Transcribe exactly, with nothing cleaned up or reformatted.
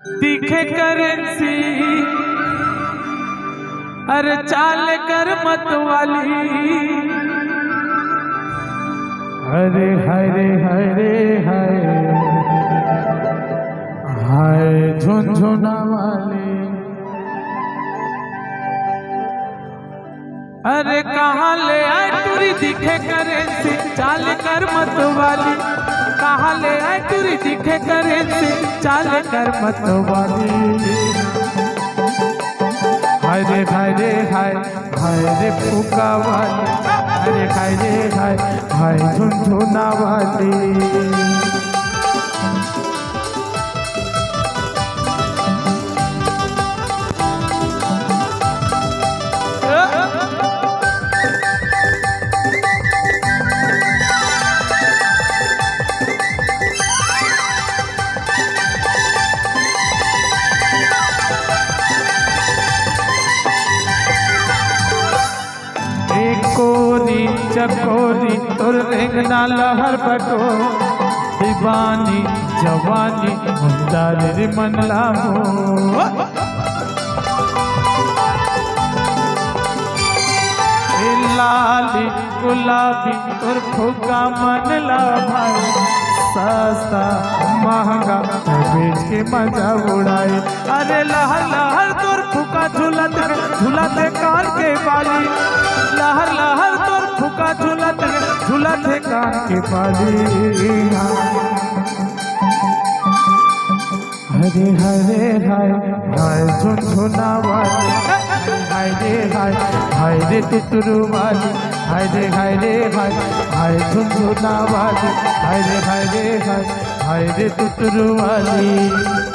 दिखे करेंसी, अरे चाल कर मत वाली। अरे हाय रे हाय रे हाय, हाय झुनझुना वाली। अरे कहाँ ले आए टुरी दिखे करेंसी, चाल कर मत वाली। कहाँ ले आए टुरी दिखे करेंसी, चाल कर मत वाली। हाय रे हाय रे हाय, हाय रे फुका वाली। अरे हाय रे हाय, हाय झुनझुना वाली। एक कोरी चकोरी तोर रेंगना लहर बटो, दीवानी जवानी मुंदारी रे मन लामो। ए लाली गुलाबी तोर फुका मन ला भाई, सस्ता महंगा बेच के मजा उड़ाई। अरे लहर लहर तोर फुका झूलत हे, झूलत हे कान के बाली। लहर लहर तोर फुका झूलत हे, झूलत हे कान के बाली। हरे हरे हाय, हाय झुनझुना वाली। हाय रे हाय, हाय रे तुतरू वाली। हाय रे हाय रे हाय, हाय झुनझुना वाली। हाय रे हाय रे हाय, हाय रे तुतरू वाली।